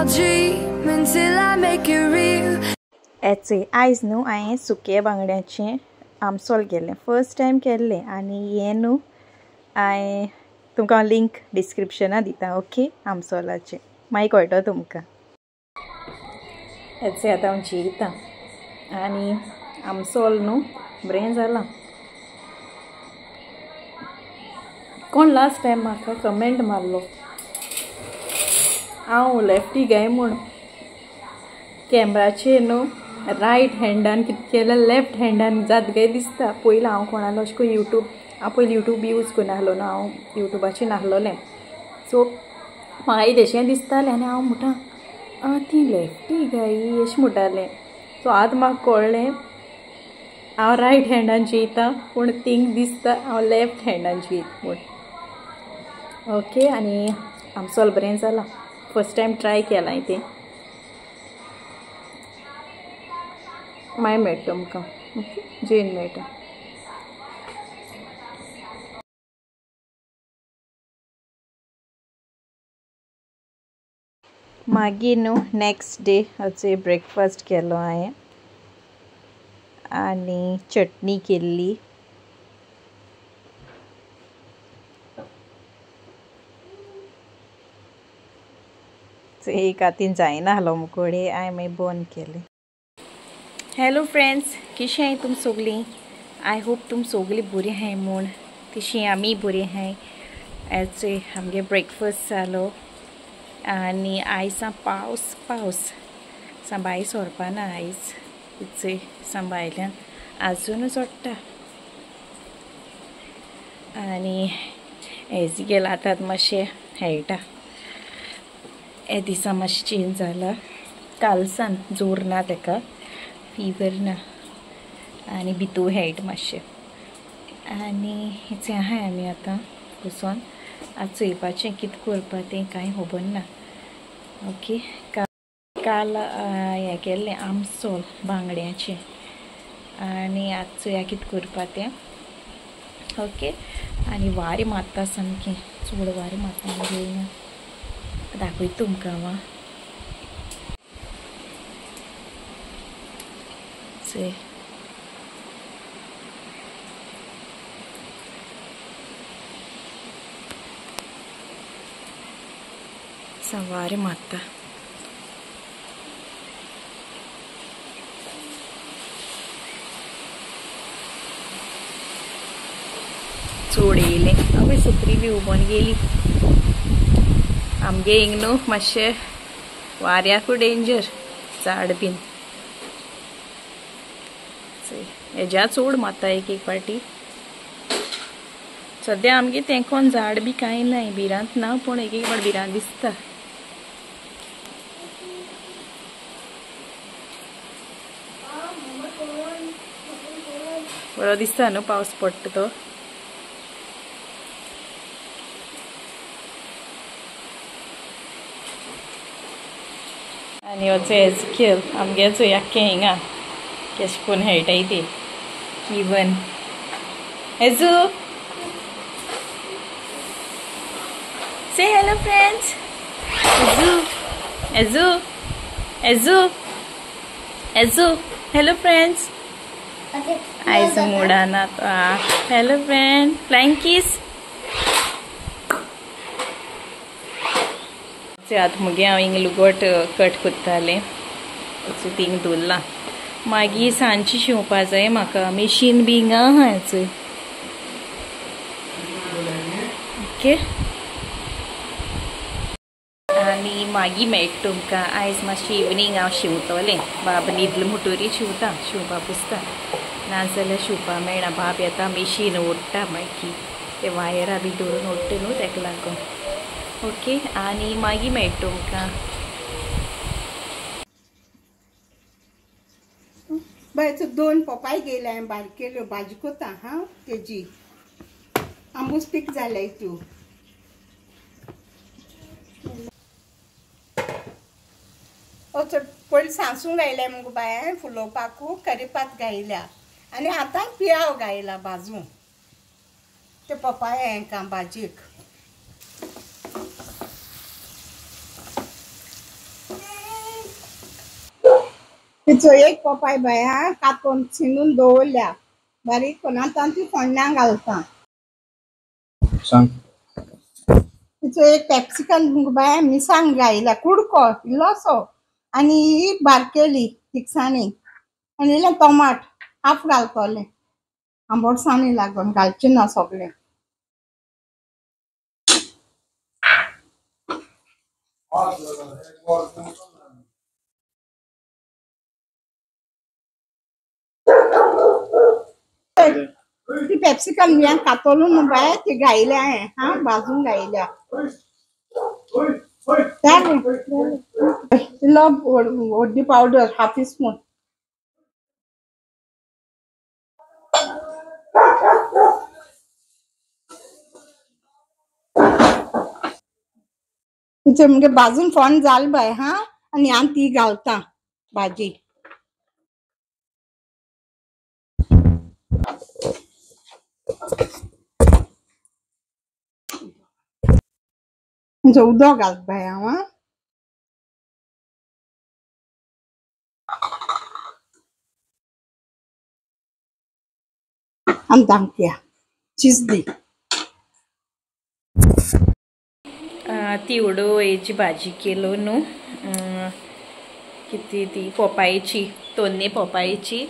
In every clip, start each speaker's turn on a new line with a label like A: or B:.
A: I'll dream until I make it real.
B: एचे आयज न्हू हांवें सुके बांगड्याचें आमसोल केल्लें, फर्स्ट टायम केल्लें. आनी हें न्हू हांवें तुमकां लिंक डिस्क्रिप्शनां दिता, ओके, आमसोलाचें मागीर कळटलो तुमकां. एचे आतां हांव जेयता आनी आमसोल न्हू बरें जालां. कोण लास्ट टायम म्हाका कमेंट मारलो हांव लेफ्टी गाय म्हूण, कॅमराचेर न्हू रायट हँडान कितें केल्यार लेफ्ट हँडान जात काय दिसता. पयलीं हांव कोणालो अशें करून यूट्यूब, हांव पयलीं यूट्यूब यूज करनासलो न्हू, हांव यूट्यूबाचेर नासलोलें. सो म्हाका तशें दिसतालें आनी हांव म्हणटा आं ती लेफ्टी गाय अशें म्हणटालें. सो आतां म्हाका कळ्ळें हांव रायट हँडान जेयता पूण थिंग दिसता हांव लेफ्ट हँडान जेयता म्हूण. ओके, आनी आमसोल बरें जालां, फर्स्ट टायम ट्राय केलां तें. मागीर मेळटा तुमकां, ओके, जेवन मेळटा. मागीर न्हू नेक्स्ट डे अचे ब्रेकफास्ट केलो हांवें आनी चटणी केल्ली. एक हातीन जायना आहलो मुकोडे, हांवें मागीर बंद केलें. हॅलो फ्रेंड्स, कशी आहाय तुम सगळीं? I hope तुम सगळीं बरीं आहाय म्हूण. तशी आमी बरीं आहाय. एचे आमगे ब्रेकफास्ट जालो आनी आयज पावस पावस सांबाय सोरपाना आयज इचे सांबायल्यान आजून चडटा. आनी एज गेला आतां मातशें खेळटा. हे दिसा मातशें चेंज जाला, कालसान जोर ना तेका, फिवर ना आनी भितू हेट मातशें. आनी हें आहाय आमी आतां बसोन आतां चोयपाचें कितें करपा तें कांय खबर ना. ओके, काल हें केल्लें आमसोल बांगड्याचें आनी आतां चोया कितें करपा तें. ओके, आनी वारें मारता सामकें, चड वारें मारता मगे, दाखयता तुमकां हांव. चोय सवारे मारता. चोड येयलें, आवय सुकरी बी उबोन गेली. आमगे हिंग न्हू मातशें वाऱ्याकूय डेंजर, झाड बीन हेज्या चोड मारता एक एक पाटी. सद्या आमगे तेंकोन झाड बी कांय ना, भिरांत ना, पूण एक एक पाट भिरांत दिसता. बरो दिसता न्हू पावस पडटा तो. आनी हो एजकेल आमगे चोय आख्खें हिंगा केशें करून खेळटाय ते Kevin. Edu say hello friends. Ezu Ezu Ezu Ezu hello friends. आयज मुडाना तो. Hello friend, flying kiss. आतां मुगे हांव हिंग लुगट कट करतालें, थिंग दवरलां. मागीर सांजची शिंवपा जाय म्हाका, मिशीन बी हिंगा आहा. ओके, आनी मागीर मेळटा तुमकां. आयज मातशें इवनींग हांव शिंवतलें. बाब न्हिदलो म्हणटरी शिंवता, शिंवपा पुसता, नाजाल्यार शिंवपा मेळना. बाब येता मिशीन ओडटा, मागीर ते वायरां बी धरून ओडटा न्हू तेका लागून. ओके, आनी मागीर मेळटा तुमकां.
C: बाय दोन पोपाय गेले हांवें बारीक केल्यो, भाजी कोता हां तेजी आंबूस पीक जाल्याय त्यो. पयलीं सांसूं घायल्या मुगो बाय फुलोवपाकू, करिपात घायल्या आनी आतां पियाव घायला भाजूं ते पपाय हांकां भाजयेक. तिचो एक पोपाय बाया कातून शिनून दवरल्या बारीक करून, आतां ती फोडण्या घालता। तिचो एक कॅप्सिकम बाया मिरसांग घायल्या कुडको इल्लोसो आनी ही बारकेली तिखसाणी आनी इल्लें टोमाट हाफ घालतलें, आंबटसाणी लागून घालचें ना सगळें। ती पेप्सिकम बियां कातोलून बाय ती घायल्या हांवें, हां भाजून घायल्या। इल्लो हळदी पावडर हाफ स्पून, तिचे म्हणजे भाजून फोन जाल बाय हां, आनी हांव ती घालता भाजी। म्हणजे उदक घालता बाय हांव आं। आनी धांपया चिजली।
B: तिवडो हेची भाजी केलो न्हू, कितें ती पोपायेची, तोन्ने पोपायेची।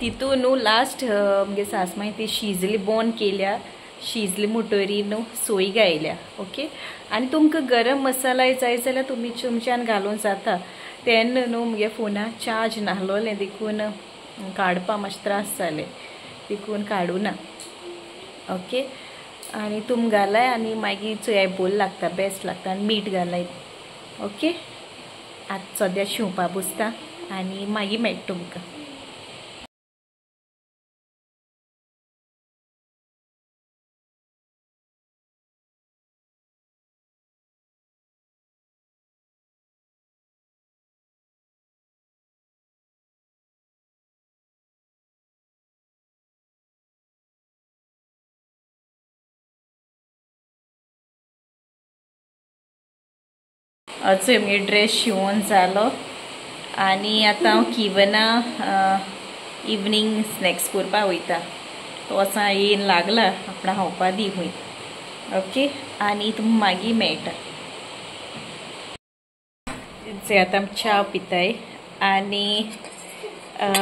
B: तितू न्हू लास्ट मगे सासमाय ती शिजली बोन केल्या, शिजली मुटोरी न्हू सोय घायल्या। ओके, आनी तुमकां गरम मसाला जाय जाल्यार तुमी चमच्यान घालून जाता। तेन्ना न्हू मगे फोना चार्ज नाहलोलें देखून काडपा मातशें त्रास जाले, देखून काडूं ना। ओके, आनी तुम घालाय आनी मागीर चोय बोल लागता, बेस्ट लागता। आनी मीठ घालाय। ओके, आतां सद्या शिंवपा बसता आनी मागीर मेळटा तुमकां। अचोय मगे ड्रेस शिवून जालो आनी आतां हांव किवना इवनींग स्नॅक्स करपाक वयता। तो आसा येन लागला आपणा खावपा दी खंय। ओके, आनी तुमकां मागीर मेळटा। आतां आमी च्या पिताय आनी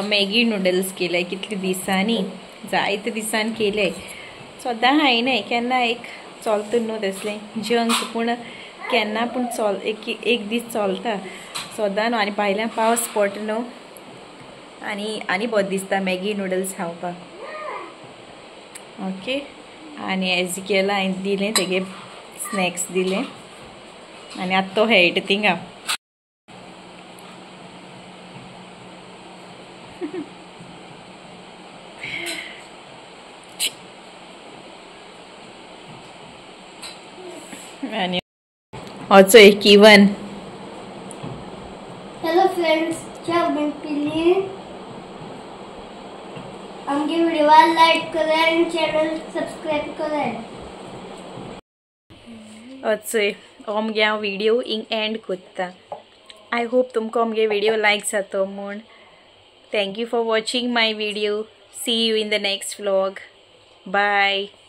B: मॅगी नुडल्स केले कितले दिसांनी, जायते दिसांनी केले, सदां खायनाय, केन्ना एक चलता न्हू तसलें जंक, पूण केन्ना पूण चल एक एक दीस चलता सदां न्हू। आनी भायल्यान पावस पडटा न्हू आनी आनी बरें दिसता मॅगी नुडल्स खावपाक। ओके, आनी एज केला हांवें दिलें तेगे स्नॅक्स दिलें आनी आतां तो खेळटा थिंगा। आनी अचोय किवन।
D: हॅलो फ्रेंड्स, च्या पिली। आमगे व्हिडिओ लाईक करा आणि चॅनल सबस्क्राईब करा।
B: अचोय आमगे हांव व्हिडिओ इंग एंड करता। I hope तुमकां आमगे व्हिडिओ लायक जातो म्हूण। Thank you for watching my video. See you in the next vlog. Bye.